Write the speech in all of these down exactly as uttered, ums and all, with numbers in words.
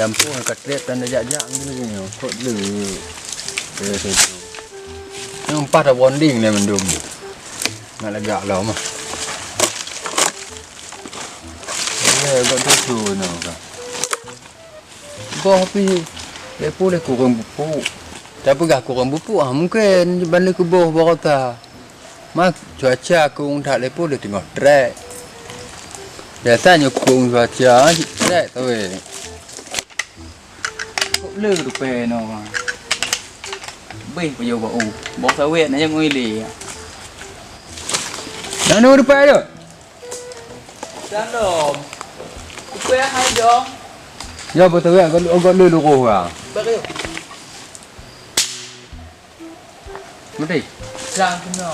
Lampu ka trép dan jak-jak nyoe. Kok le. Nyoe empat dah bonding dah mandum. Nak lagak lah mah. Ya, agak tuju nyoe ka. Boh pih, lé puleh kurang pupuk. Tapi gah kurang pupuk, ah, mungkin ban lé kuboh barota. Ma cuaca kong that lé puleh teungoh trek. Biasa nyoe kong cuaca, trek tu weh. Kok le rupai no. Beh, payah bau. Bau sawet na nyang ile. Nanu rupai tu? Shalom. Upaya hai dong. Ya, beutôi ya, agak, agak le luruh ya. Baru. Mati. Sang kena.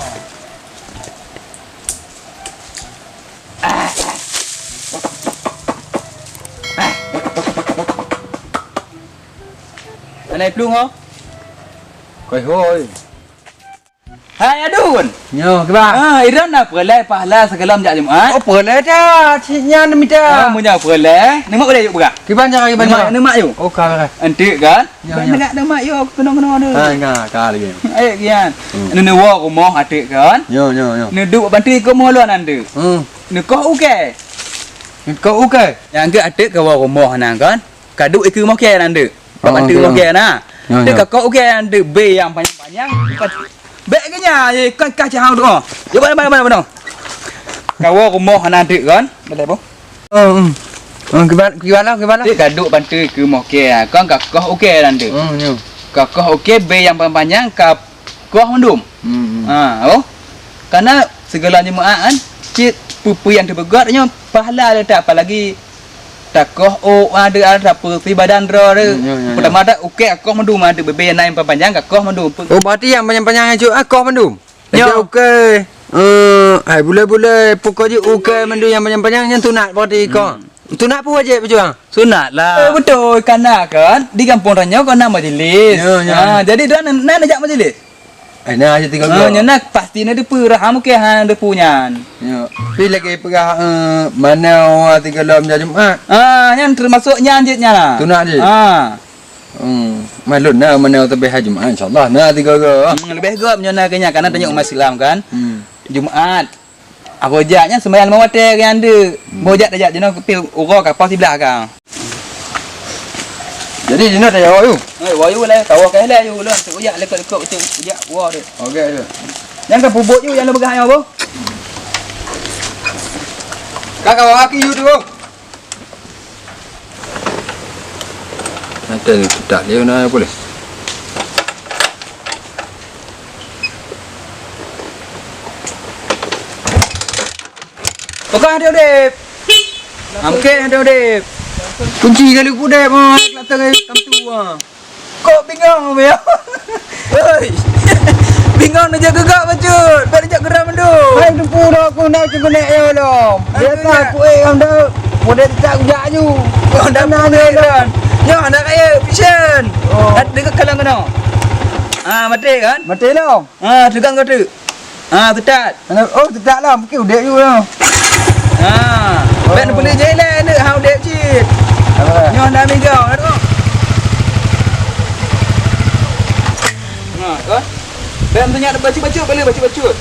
Anai plueng ho? Koi hoi. Hai Adun. Nyoe, kiban? Ha, Iran na peureulee pahala sigohlom jak Jumat. Oh, peureulee dah. Cit nyan mita. Oh, meunyoe peureulee, neumak boleh yuk peugah. Kiban cara, kiban cara? Neumak yuk. Oh, ka, ka. Enteuk kan? Nyoe, nyoe. Neumak yuk, keunoe-keunoe tu. Ha, ingat, ka lagi. Ayo, kian. Hmm. Neuwoe rumoh ateuk kan? Nyoe, nyoe, nyoe. Neuduek bantu ikoh moh lôn ateuk. Hmm. Neukoh ukée. Neukoh ukée? Nyang geuh ateuk ka woe rumoh nan kan? Ka duek ikeue moh kée nan deuk. Ka bantu moh kée na. Nyoe, nyoe. Deuk ka kok ukée nan deuk, bée nyang panyang-panyang. Bèk geunya, ye, kan ka cahang tu. Ye, bana, bana, bana, bana. Ka woe rumoh nan deuk kan? Boleh, boh? Oh, hmm. Oh, kiban, kiban lah, kiban lah. Deuk ka duek bantu ikeue moh kée. Kan ka koh ukée nan deuk. Hmm, nyoe. Ka koh ukée, bée nyang panyang-panyang, ka koh mandum. Hmm, hmm. Ha, oh. Karena segala Jumaat kan, cit peue-peue nyang teupeugöt nyoe pahala le that, apalagi takoh ôk, ada, ada peue, si badan droe tu. Hmm, ya, ya, ya. Pertama dah ukée koh mandum, ada bebe nyang na nyang panyang ka koh mandum. Oh, berarti nyang panyang-panyang nyan cuk, ah, koh mandum? Ya. Jadi ukée, eh, hai, bulai-bulai, pokok jih ukée mandum nyang panyang-panyang nyan sunat berarti koh. Hmm. Sunat pun wajéb, Pucuk, ah? Sunat lah. Eh, beutôi, kana kan di gampông tanyoe kan na majlis. Ya, ya. Ha, jadi droe na, na jak majlis. Eh, na aja tiga ha, nyoe na pasti na deupeu, raham ke ha deupeu nyan. Ya. Pi lagi peugah, eh, mana tiga lom jak Jumat. Ha, nyan termasuk nyan jeuet nyan lah. Sunat jih. Ha. Hmm, malum na mana teubeh hari Jumat, insyaallah na tiga go. Hmm, leubeh gop nyoe na keu nyan, karena tanyoe umat Islam kan. Hmm. Jumat. Abu jak nyan sembahyang lima watèe keu nyan deuk. Hmm. Boh jak tajak jinoe keupi uroe ka poh siblaih ka. Jadi jinoe tajak woe yu. Oi, woe yu lé, ka woe ka lé yu lôn. Ujak lekot-lekot tu ujak woe tu. Oke yu. Nyang ka pubok yu nyang lôn peugah nyoe boh. Ka ka woe kaki yu tu boh. Ada ni tak dia na boleh. Bukan ada udep. Ha, mungkin ada udep. Kunci kali udep ha, kelata kali kam tu ha. Kok bingung ya? Oi. Bingung nak jaga gak bacut. Bak jak geram tu. Hai tu pura aku nak cuba nak ya lo. Biasa aku eh kamu dah. Model tak jak ju. Kau dah na ni kan. Nyoh nak kaya vision. Oh. Dekat kalang kena. Ah, mati kan? Mati lo. Ah, tegang kau tu. Ha, teutat. Oh, teutat lah. Mungkin udek you lah. Ha. Oh. Bèk neupeulit jih lé, neuk ha udek cit. Apa? Nyoh na migau, aduh. Ha, kan? Bèk meuseunyak bacut-bacut, boleh bacut-bacut.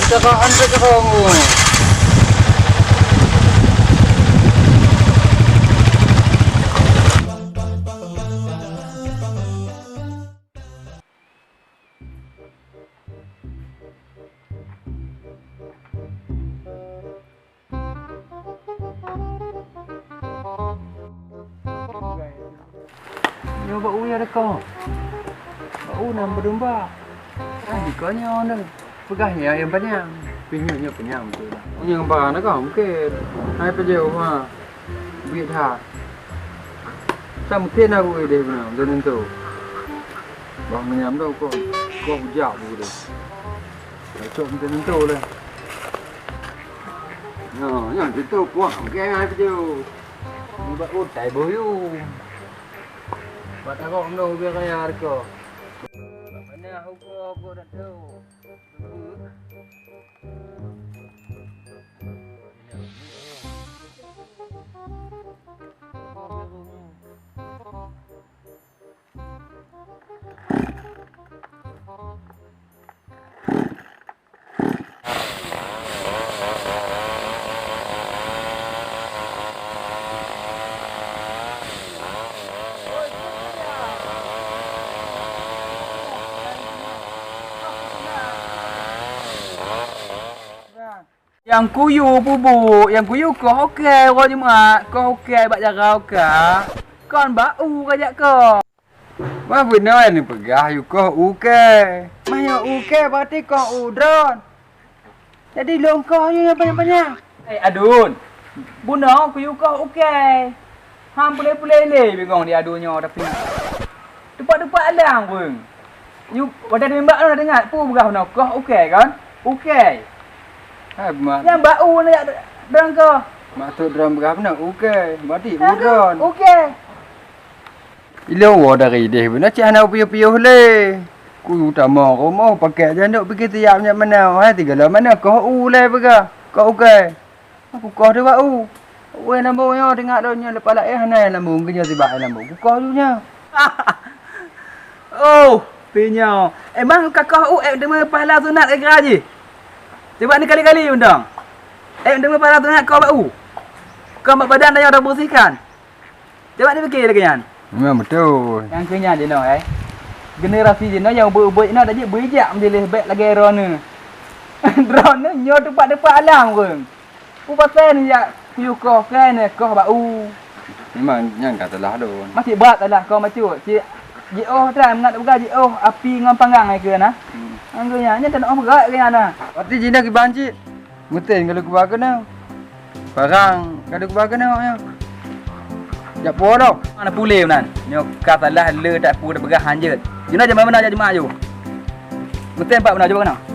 Minta kau antar ke kau. Nyoe bak uya dekoe. Bak u nam beudomba. Ah, dikoe nyoe neu. Peugah nyoe nyang panyang. Pih nyoe, nyoe panyang beutôi dah. Nyang ba na ka mungken. Hai peujeuh ha. Biet that. Sa mungken aku ideh beuna, belum tentu. Bah menyam tu kau, kau bujak begitu. Cocok belum tentu lah. Nah, yang tentu kuah, okey, hai peujeuh. Buat utai boh yu. Buat agak meunoe ubé raya harga. Mana hukum-hukum dak tu? Nyang kuyue pubuk, nyang kuyue koh ukée uroe Jumat, koh ukée bak jaroe ka. Kon bak u ka jak koh. Bah beuna neupeugah yue koh ukée. Meunyoe ukée berarti koh u droen. Jadi lôn koh yue nyang panyang-panyang. Eh, Adun. Bunoe kuyue koh ukée. Ham pulé-pulé lé bingong di Adun nyoe tapi. Teupot-teupot alang pun. Yue watée teumimbak nyoe teuingat peue peugah bunoe koh ukée kan? Ukée. Hai mak. Nyang bak u na jak droen koh. Maksud droen peugah bunoe ukée. Berarti u droen. Ukée. Ilôn woe dari idéh bunoe cit hana piôh-piôh lé. Ku tamong rumoh pakèk jandok pike tiap nyak meunoe. Hai tigala meunoe koh u lé peugah. Koh ukée. Aku koh teuh bak u. Wéh lambô nyoe teuingat lôn nyoe leupah laén hana lambô geunyoe sibak lambô. Ku koh ju nyoe. Oh, pi nyoe. Emang ka koh u ék deungoe pahala sunat ék geura jih? Cuba ni kali-kali undang. Ék deungoe pahala sunat koh bak u. Koh bak badan dan nyang tabersihkan. Cuba dipike lagée nyan. Memang beutôi. Nyang keu nyan jinoe, eh. Generasi jinoe nyang ubit-ubit jinoe dah jeuet beujak meujileh bék lagée droeneuh. Droeneuh nyoe teumpat-teumpat alang ureuëng. Peue pasai neujak kuyue koh, keu neujak koh bak u. Memang nyan ka salah lôn. Masih brat salah kau macut. Cit jiôh tan, mangat peugah jiôh api ngon panggang ai keu na. Hmm. Nyang keu nyan, nyan tan oh beugét keu nyan na. Berarti jinoe kiban cit. Meusén ka lheueh kuba keunoe. Parang ka lheueh kuba keunoe nyoe. Jak puwoe lom. Hana puléh nan. Nyoe ka salah le tak pu tapeugah hanjeuet. Jinoe jeuet meunan jak jeumak aju. Meusén pat meunan cuba keunoe.